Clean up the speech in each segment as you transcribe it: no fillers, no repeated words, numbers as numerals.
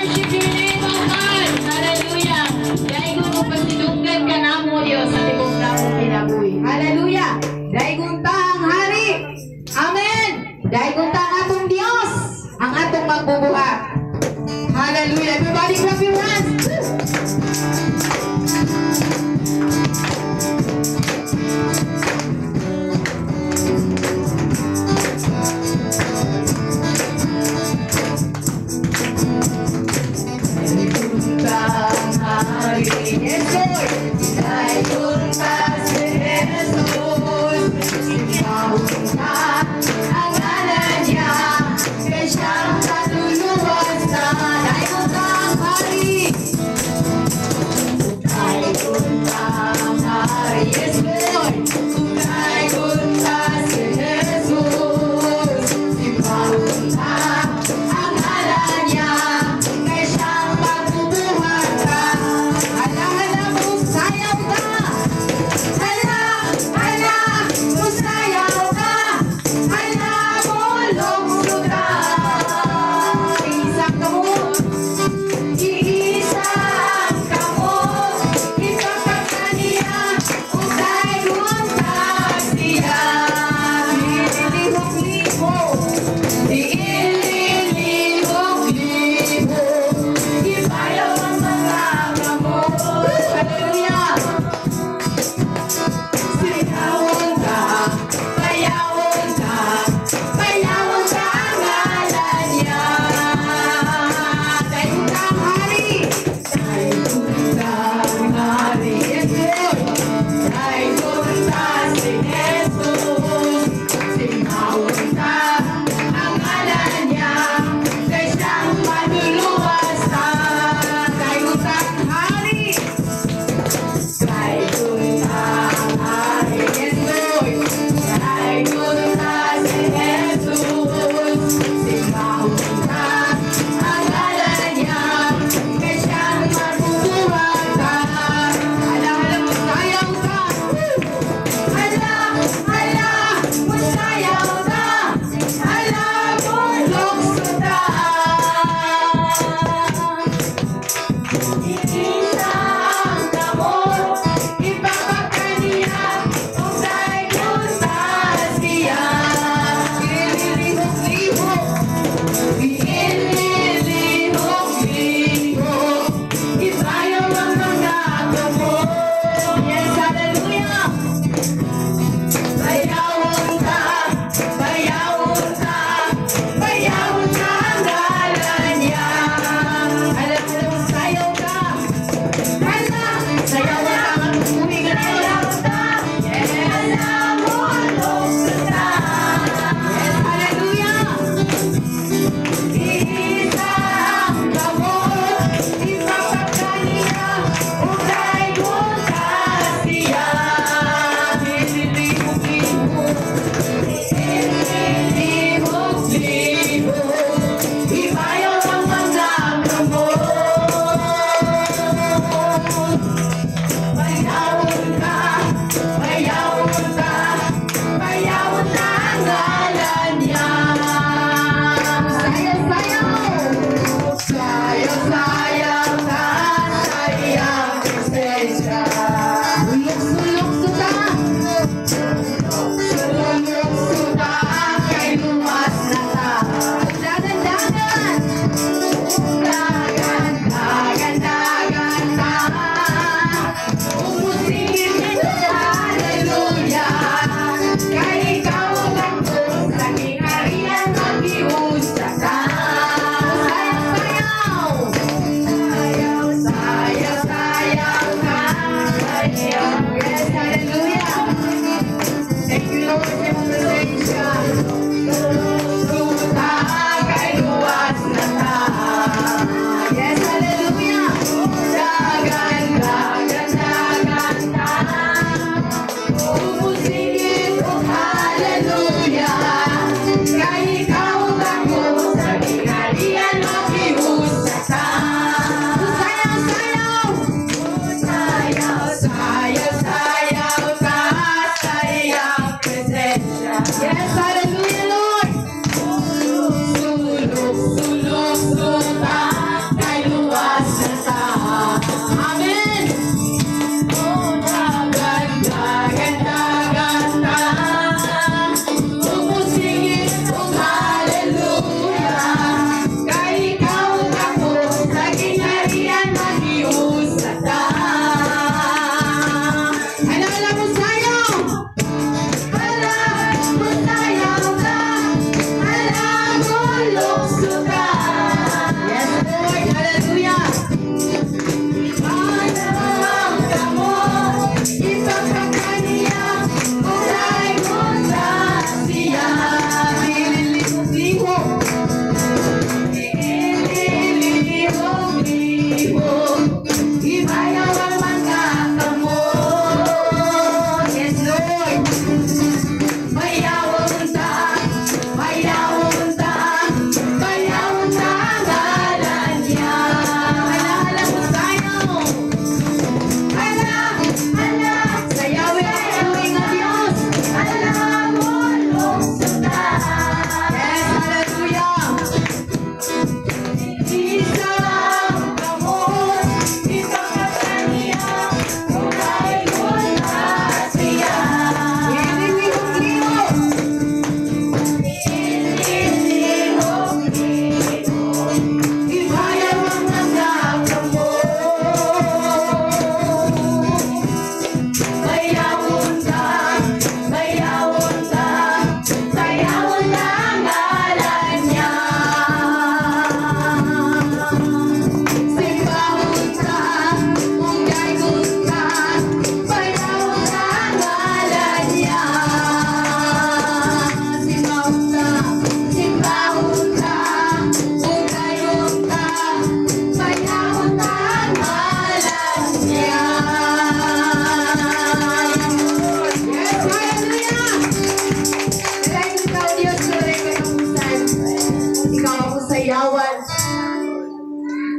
Worship your name, O God. Hallelujah. Daigon mo pasidunggan ka namo, Diyos, sa tibok namong kinabuhi. Hallelujah. Daigon ta ang hari. Amen. Daigon ta ang atong Diyos, ang atong magbubuhat. Hallelujah. Everybody clap your hands. Yes, Lord. Dayon ka si Jesus, sinahon ka ang ngalan niya, kay siyang kaluluwas na. Dayon ka ang hari.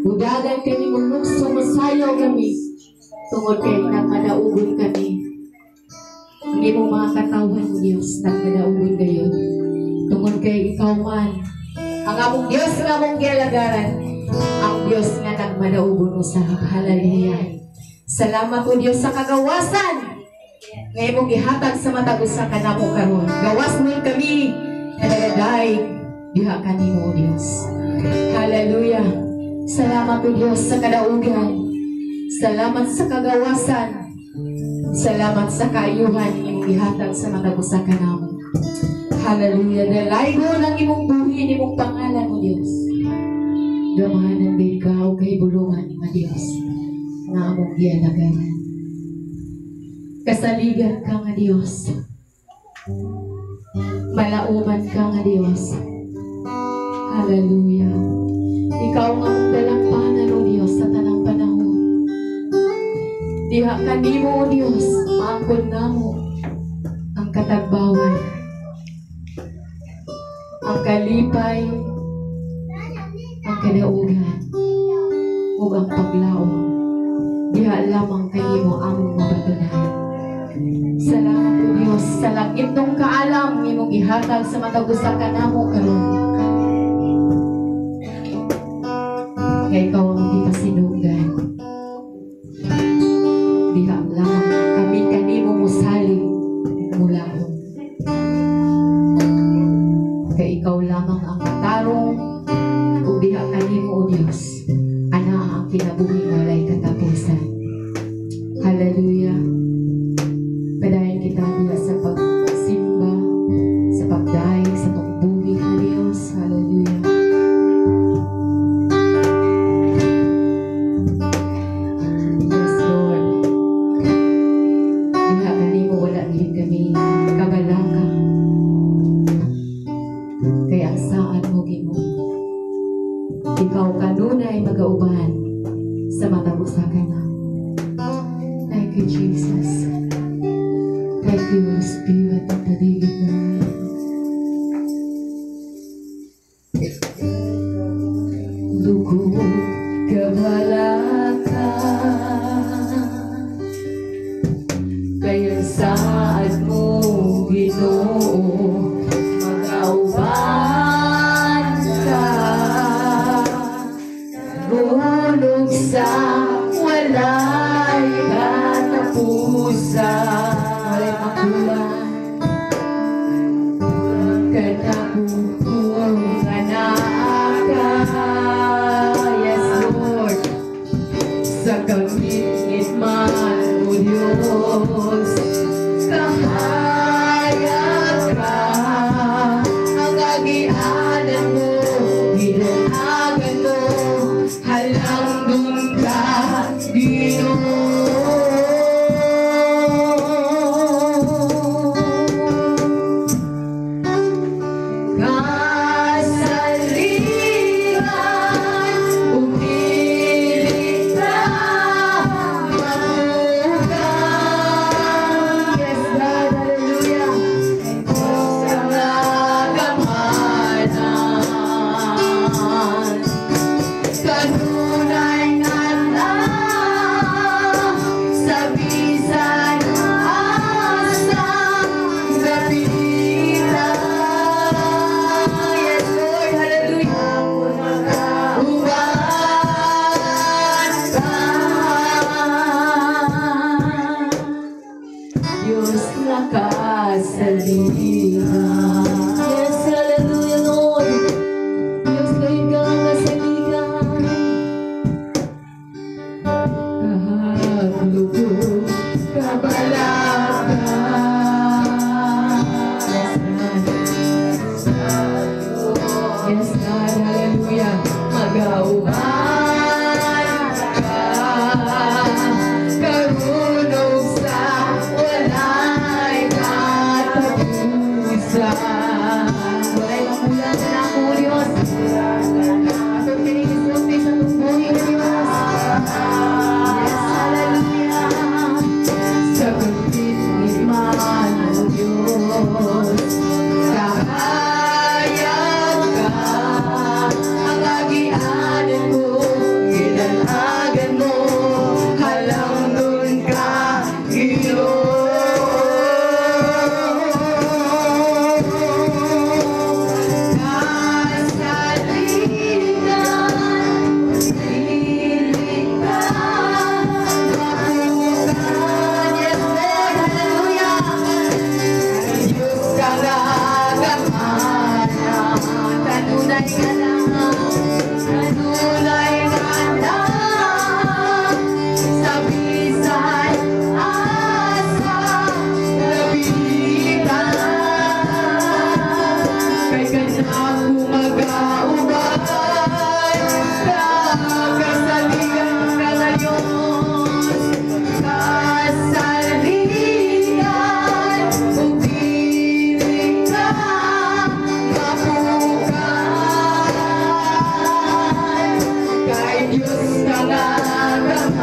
Mudagan kami, mulukso, masayaw kami. Tungod kay nagmadaugon kami. Ang imong mga katawhan, O Diyos, nagmadaugon gayon. Tungod kay ikaw man, ang among Diyos nga among gialagaran, ang Diyos nga nagmadaugon usab. Hallelujah. Salamat, O Diyos, sa kagawasan nga imong gihatag sa matag usa kanamo karon. Gawas mo kami nga nagadaig diha kanimo, O Diyos. Hallelujah. Salamat, O Diyos, sa kadaugan. Salamat sa kagawasan. Salamat sa kaayuhan nga imong gihatag sa matag usa kanamo. Hallelujah. Dalaygon ang imong buhi, imong pangalan, O Diyos. Gamahanan gid ka o kahibulungan nga Diyos nga among gialagaran. Kasaligan ka nga Diyos. Malauman ka nga Diyos. Hallelujah. Ikaw nga among dalampanan, O Diyos, sa tanang panahon. Diha kanimo, O Diyos, maangkon namo ang katagbawan, ang kalipay, ang kadaugan, ug ang paglaom. Diha lamang kanimo among mabatunan. Salamat, O Diyos, sa langitnong kaalam imong gihatag sa matag usa kanamo karon. Nga ikaw ang gipasinunggan. Diha lamang kami kanimo musalig, mulaom. Kay ikaw lamang ang matarong ug diha kanimo, O Diyos, ana ang kinabuhi walay katapusan. Hallelujah. Padayon kita diha sa pagsimba, sa pagdayeg sa atong buhi nga Dios. Hallelujah. Yes, Lord. Diha kanimo wala gid kami kabalaka. Kay ang saad mo, Ginoo, ikaw kanunay magauban sa matag usa kanamo. Thank you, Jesus. Thank you, Spirit of the living God. Lugod kabalaka, kaya saad mo, Ginoo, magauban ka. Gulong sa walay katapusan, walay makulang kanakukulong ka. Yes, Lord. Sa kamit man, O Diyos, kahayag ka. Ang agianan mo, ginuhagan mo, halang dun ka, Ginoo.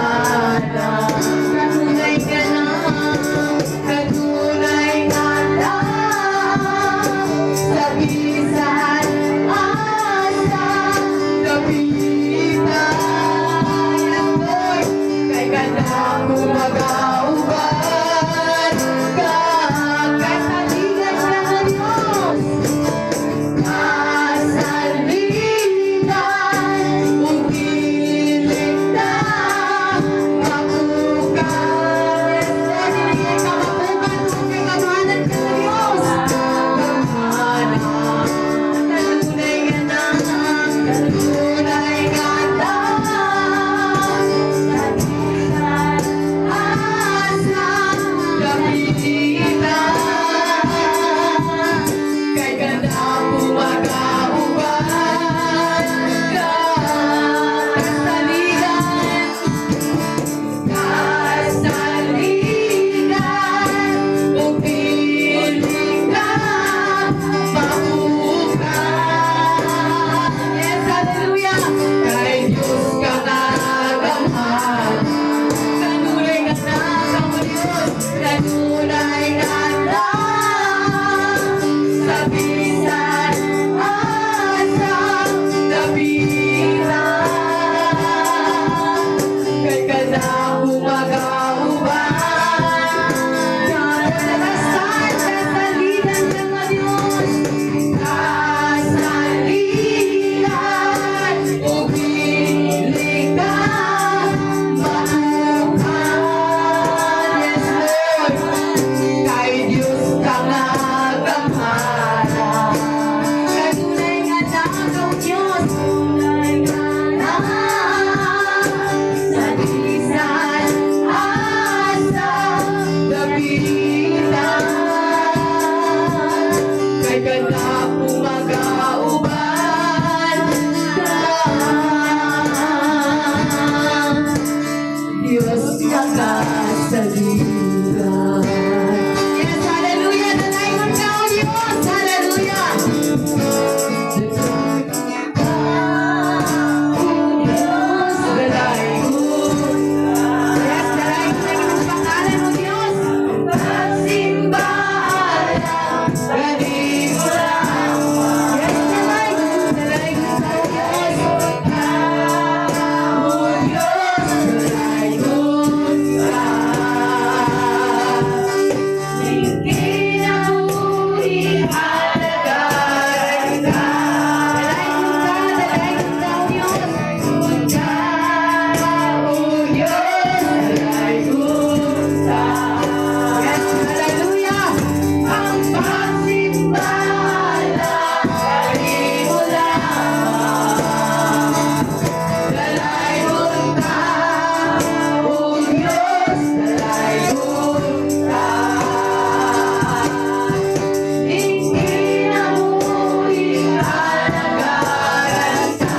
Gamhanan. Kanunay ka na, kanunay nga sa bisan asa dapita. Yes, Lord, kay kanako magauban ka. Kasaligan ka nga Diyos. Kasaligan ug dili ta mapukaw. Yes, Lord, dili ka mapukaw kay gamhanan ka sa Diyos. Gamhanan, kanunay nga na, kanunay nga na, sa bisan asa dapita. Kay kanako magauban ka. Kasaligan, kasaligan, ug dili ka mapukaw. Yes, hallelujah! Kay Diyos ka nga gamhanan. Kanunay nga na, Diyos, kanunay nga na, sa bisan asa dapita. Kay kanako magauban ka. Kasal, kasaligan ka nga Diyos. Kasaligan, ug dili ka mapukaw. Yes, Lord, kay Diyos ka nga gamhanan. Kanunay nga nagaw, Diyos, kanunay nga na, sa bisan asa dapita. Kay kanako magauban ka. Diyos nga kasaligan. Yes, hallelujah! Dalaygon ka, O Diyos! Hallelujah! Dalaygon ka, O Diyos! Dalaygon. Yes, dalaygon ang imong pangalan, O Diyos! Pagsimba lang, kanimo lamang. Yes, dalaygon, dalaygon ka, O Diyos! O Diyos, dalaygon ka. Kinabuhi alagaran ka. Dalaygon ka, dalaygon ka, O Diyos. Ka, O Diyos, dalaygon ka. Yes, hallelujah! Ang pagsimba lang, kanimo lamang. Dalaygon ka, O Diyos, dalaygon ka. Kinabuhi alagaran ka.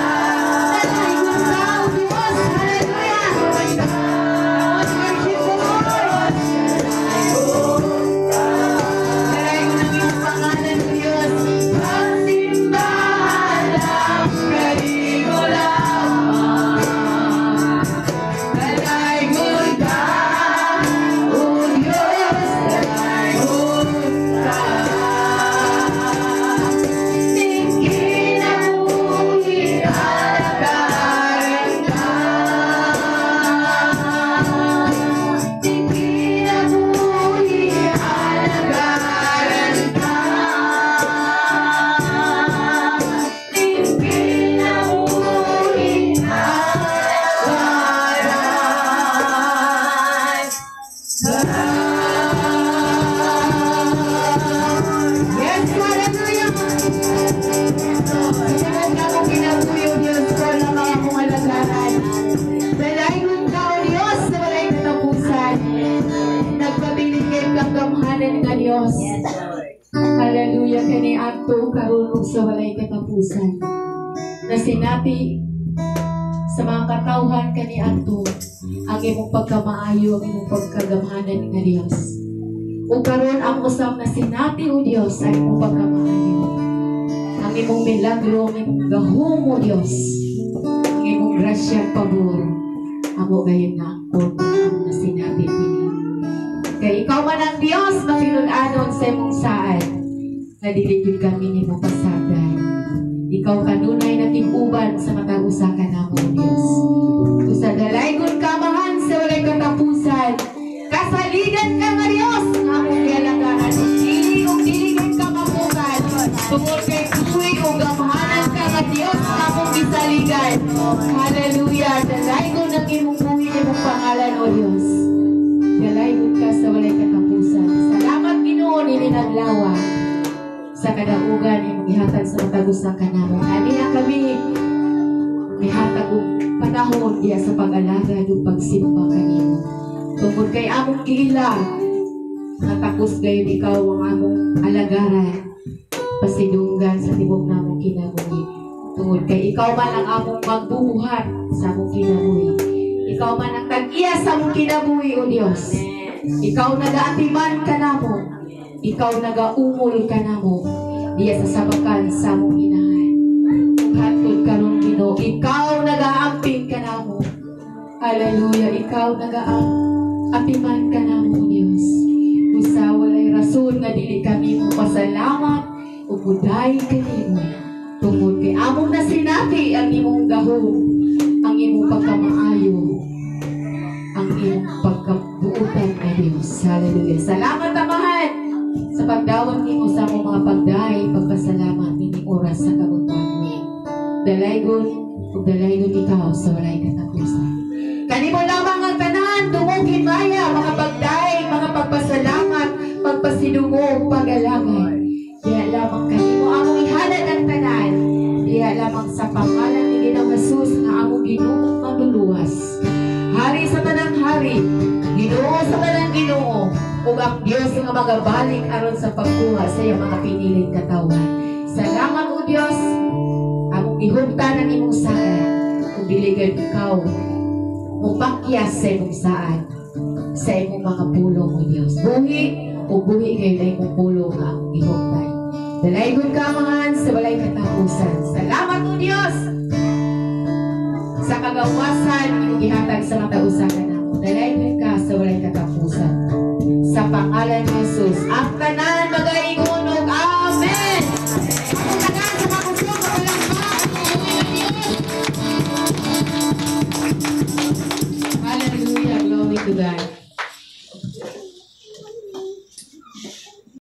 Dalaygon ka, O Diyos, hallelujah! Come on, worship the Lord! Dalaygon ang iyong pangalan, O Diyos. Pagsimba lang, kanimo lamang. Dalaygon ka, O Diyos, dalaygon ka. Kinabuhi alagaran ka. Kinabuhi alagaran ka. Kinabuhi alagaran ka. Yes, hallelujah! Sa nga akong kinabuhi, O Diyos ko, lamang akong alagaran. Dalaygon ka, O Diyos, sa walay katapusan. Nagpabilin kay kang gamhanan nga Diyos. Hallelujah, kani adto, karon ug sa walay katapusan. Nasinati sa mga katawhan kani adto ang imong pagkamaayo, ang imong pagkagamhanan nga Dios. Ug karon ang usab nasinati, O Dios, ang imong pagkamaayo. Ang imong milagro, ang imong gahom, O Dios. Ang imong grasya at pabor. Amo gayon nga angkon ang nasinati kini. Kay ikaw man ang Dios matinud-anon sa imong saad nga dili gyud kami nimo pasagdan. Ikaw kanunay nakig-uban sa matag usa kanamo, Dios. Usa dalaygon ka, Amahan, sa walay katapusan. Kasaligan ka nga Dios nga among gialagaran. Dili ug dili gyud ka mapukan. Tungod kay buhi ug gamhanan ka nga Dios nga among gisaligan. Hallelujah. Dalaygon ang imong buhi, imong pangalan, O Dios. Dalaygon ka sa walay katapusan. Salamat, Ginoo, nining adlaw sa kadaugan imong gihatag sa matag usa kanamo. Aniya kami mihatag og panahon diya sa pag-alagad ug pagsimba kanimo. Tungod kay among giila nga takos gayon ikaw ang among alagaran, pasidunggan sa tibok namong kinabuhi. Tungod kay ikaw man ang among magbubuhat sa among kinabuhi. Ikaw man ang tag-iya sa among kinabuhi, O Dios. Ikaw nagaatiman kanamo. Ikaw nagaumol kanamo diya sa sabakan sa among inahan. Ug hantod karon, Ginoo, ikaw nagaamping kanamo. Hallelujah, ikaw nagaatiman kanamo, Dios. Usa walay rason nga dili kami mo pasalamat ug muday kanimo. Tungod kay among nasinati ang imong gahom, ang imong pagkamaayo, ang imong pagkabuutan na Diyos. Hallelujah. Salamat, Amahan, sa pagdawat nimo sa among mga pagday, pagpasalamat nining oras sa kabuntagon. Dalaygon ug dalaygon ikaw sa walay katapusan. Kanimo lamang ang tanan, dungog himaya, mga pagday, mga pagpasalamat, pagpasidungog, pag-alagad. Diya lamang kanimo among ihalad ang tanan. Diya lamang sa pangalan ni Ginoong Jesus nga among Ginoong Manluluwas. Hari sa tanang hari, Ginoo sa tanang Ginoo, ug ang Dios nga magabalik aron sa pagkuha sa iyang mga piniling katawhan. Salamat, O Dios, among gihuptan ang imong saad, ug dili gayud ikaw mupakyas sa imong saad sa imong mga pulong, O Dios. Buhi ug buhi gayud ang imong pulong nga among gihuptan. Dalaygon ka, Amahan, sa walay katapusan. Salamat, O Dios, sa kagawasan imong gihatag sa matag usa kanamo. Dalaygon ka sa walay katapusan. Sa pangalan ni Jesus, ang tanan magaingon.